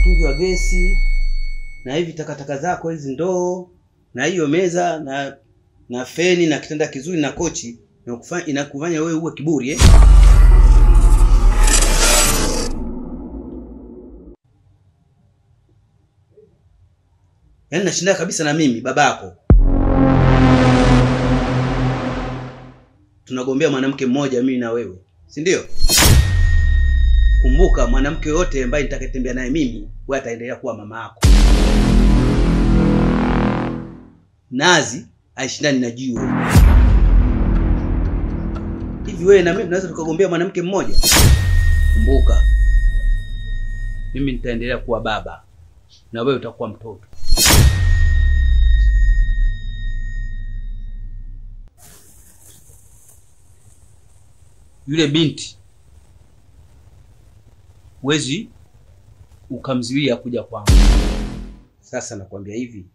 Mtungi wa gesi na hivi takataka zako hizi ndoo na hiyo meza na feni na kitanda kizuri na kochi inakufanya wewe uwe kiburi eh? Yaani nashinda kabisa na mimi babako. Tunagombea mwanamke mmoja mimi na wewe, si ndio? Kumbuka mwanamke yote ambaye nitakayetembea naye mimi, wewe ataendelea kuwa mama yako. Nazi haishindani na jiwe. Hivi wewe na mimi tunaweza tukagombea mwanamke mmoja? Kumbuka mimi nitaendelea kuwa baba na wewe utakuwa mtoto. Yule binti huwezi ukamzuia kuja kwangu. Sasa nakwambia hivi,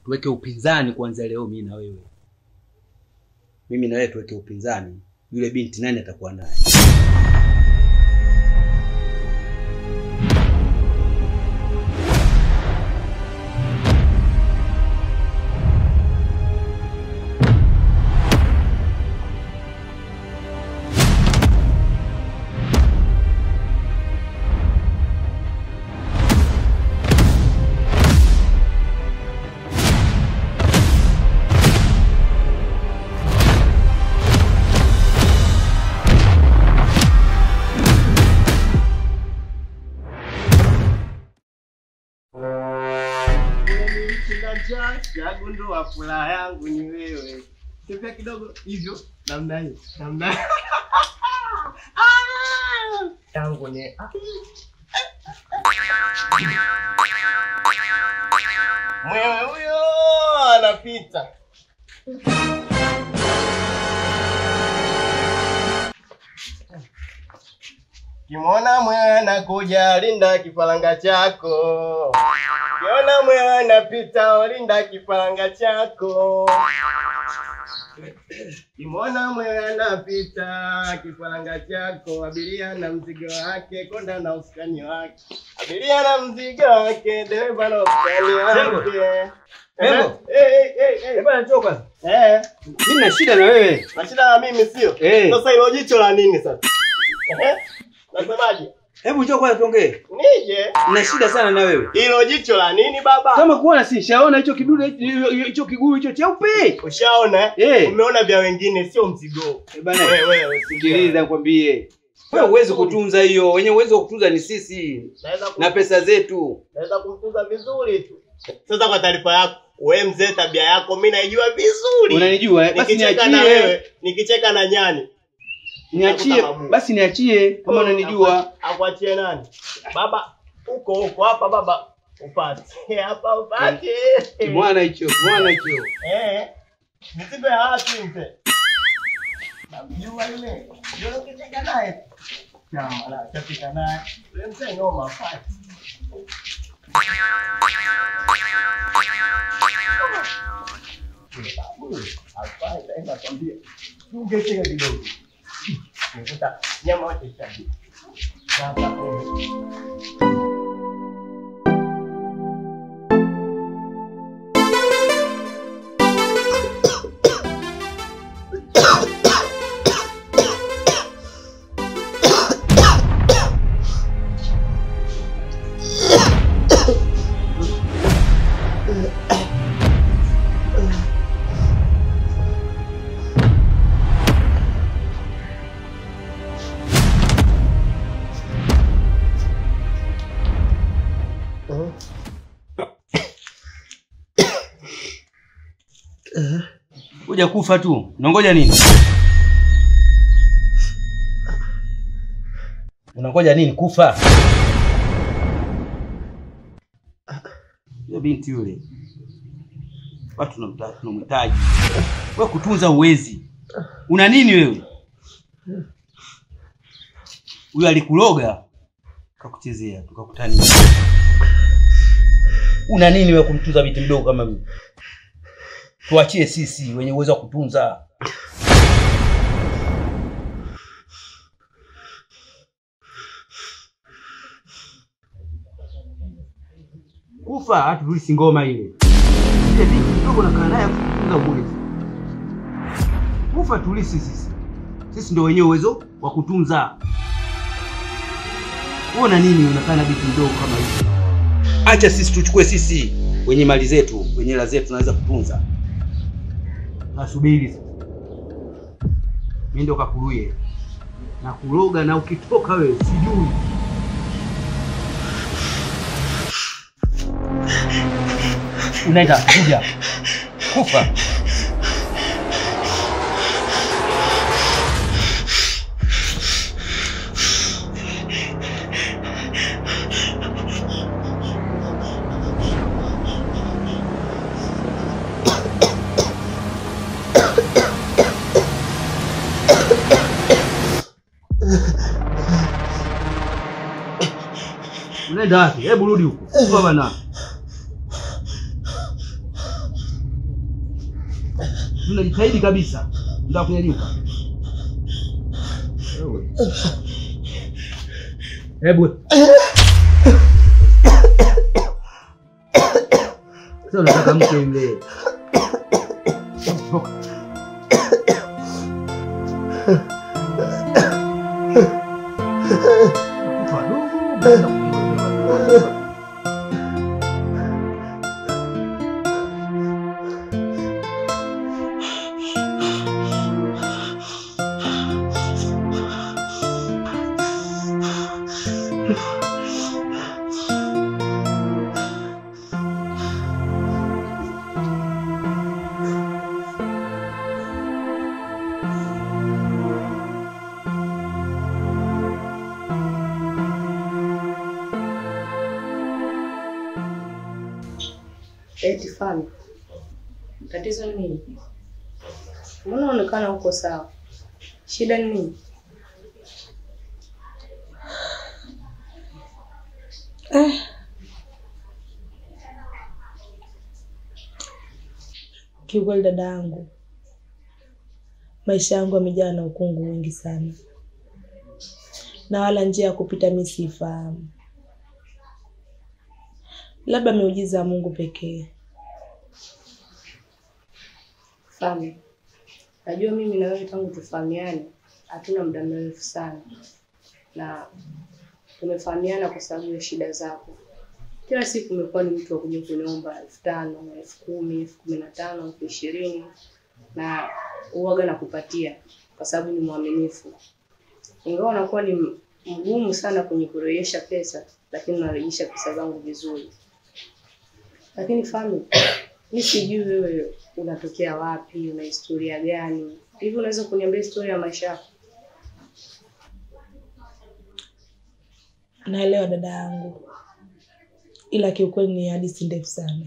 tuweke upinzani kuanzia leo mimi na wewe. Mimi na wewe tuweke upinzani. Yule binti nani atakuwa naye? Shagundua furaha yangu ni wewe. Tembea kidogo hivyo namna hii. Namna. Ah! Yangu ni mwewe huyo anapita. Kimona mwewe anakuja, linda kifaranga chako. Kiona mwewe anapita, linda kifaranga chako. Kimona mwewe anapita, kifaranga chako. Abiria na mzigo wake, konda na usukani wake. Abiria na mzigo wake, dereva na usukani wake. Ebo. Eh. Bwana njoo kwanza. Eh. Mimi na shida na wewe. Na shida na mimi sio? Sasa hilo jicho la nini sasa? Eh? Nasemaje? Hebu njoo kwanza tuongee. Nije? Nina shida sana na wewe. Hilo jicho la nini baba? Kama kuona si nishaona hicho kidude hicho kiguu hicho cheupe. Ushaona? Eh. Umeona vya wengine sio mzigo. Eh bana. Wewe sikiliza nikwambie. Wewe huwezi kutunza hiyo. Wenye uwezo wa kutunza ni sisi. Na pesa zetu. Naweza kumtunza vizuri tu. Sasa kwa taarifa yako, wewe mzee tabia yako mimi naijua vizuri. Unanijua eh? Basi niachie na wewe, nikicheka na nyani. Niachie, basi niachie kama unanijua. Akuachie nani? Baba, uko huko hapa baba upate. Hapa upate. Mwana hicho, mwana hicho. Eh. Nisipe haki mzee. Namjua yule. Yule ukicheka naye. Chama la chapika naye. Yule mzee noma upate. Babu, hapa itaenda kwambia. Ungecheka kidogo. Nikuta nyama wote chaji. Sasa Kuja kufa tu. Unangoja nini? Unangoja nini kufa? Yule binti yule. Watu tunamhitaji. Wewe kutunza uwezi. Una nini wewe? Huyo alikuloga akakuchezea, tukakutania. Una nini wewe kumtunza binti mdogo kama mimi? Tuachie sisi wenye uwezo wa kutunza. Kufa hatulisi ngoma ile. Ile binti mdogo nakaa naye kutunza uwezi. Kufa tulisi sisi. Sisi ndio wenyewe uwezo wa kutunza. Uona nini unakaa na binti mdogo kama hivi? Acha sisi tuchukue sisi wenye mali zetu, wenye hela zetu tunaweza kutunza. Nasubiri sasa. Mimi ndio kakuruye. Na kuroga na ukitoka wewe sijui. Unaenda kuja. Kufa. Unaenda wapi? Hebu rudi huko. Kufa bana. Unajitahidi kabisa. Ndio kunyanyuka. Hebu. Sasa unataka mke yule. Toka. Eti Fami, tatizo ni nini? Mbona unaonekana uko sawa? Shida ni nini? Kiukweli dada yangu, maisha yangu yamejaa na ukungu mwingi sana, na wala njia ya kupita mimi sifahamu. Labda miujiza ya Mungu pekee. Fami, najua mimi na wewe tangu tufahamiane hatuna muda mrefu sana, na tumefahamiana kwa sababu ya shida zako. Kila siku umekuwa ni mtu wa kuja kuniomba 5,000, 10,000, 15,000, 20,000, na uwaga nakupatia kwa sababu ni mwaminifu. Ingawa nakuwa ni mgumu sana kwenye kurejesha pesa, lakini narejesha pesa zangu vizuri. Lakini Fami, mimi sijui wewe unatokea wapi, una historia gani? Hivi unaweza kuniambia historia ya maisha yako? Naelewa dada yangu, ila kiukweli ni hadithi ndefu sana,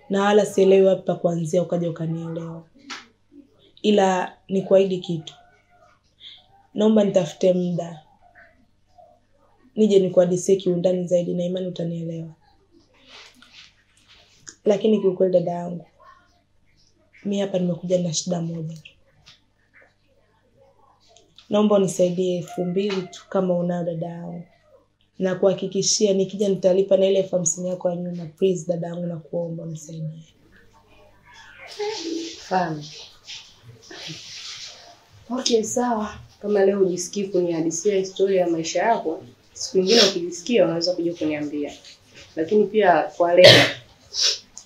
na wala sielewi wapi pa kuanzia ukaja ukanielewa. Ila nikuahidi kitu, naomba nitafute muda nije nikuhadisie kiundani zaidi, na imani utanielewa. Lakini kiukweli dada yangu, mimi hapa nimekuja na shida moja. Naomba unisaidie 2,000 tu kama unayo dada yangu. Na kuhakikishia nikija nitalipa na ile 50,000 yako ya nyuma. Please dada yangu, nakuomba unisaidie. Fami. Okay, sawa. Kama leo hujisikii kunihadisia historia ya maisha yako, siku nyingine ukijisikia unaweza kuja kuniambia. Lakini pia kwa leo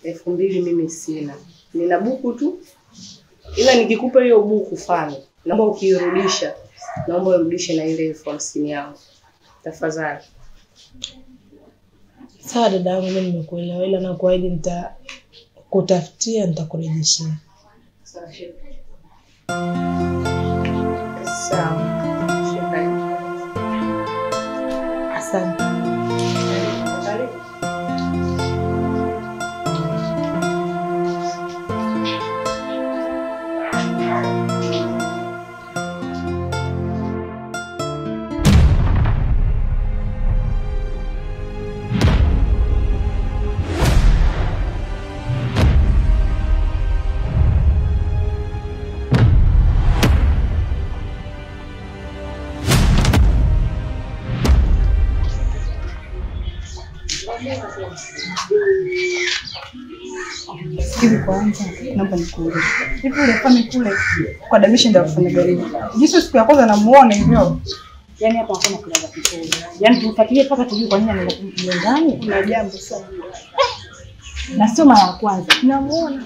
2,000 mimi sina. Nina buku tu. Ila nikikupa hiyo buku Fami, naomba ukiirudisha, naomba urudishe na ile 50,000 yangu. Tafadhali. Sawa dada yangu, mimi nimekuelewa, ila nakuahidi nitakutafutia, nitakurejeshea. Sawa. Sawa. Asante. Karibu. Hivi kwanza naomba nikuulize. Hivi yule Fami kule kwa Damisha ndio kufanya gari. Jinsi siku ya kwanza namuona hivyo. Yaani hapa hakuna kulala kipolo. Yaani tumfuatilie mpaka tujue kwa nini anaenda ndani. Kuna jambo sana. Na sio mara ya kwanza. Namuona.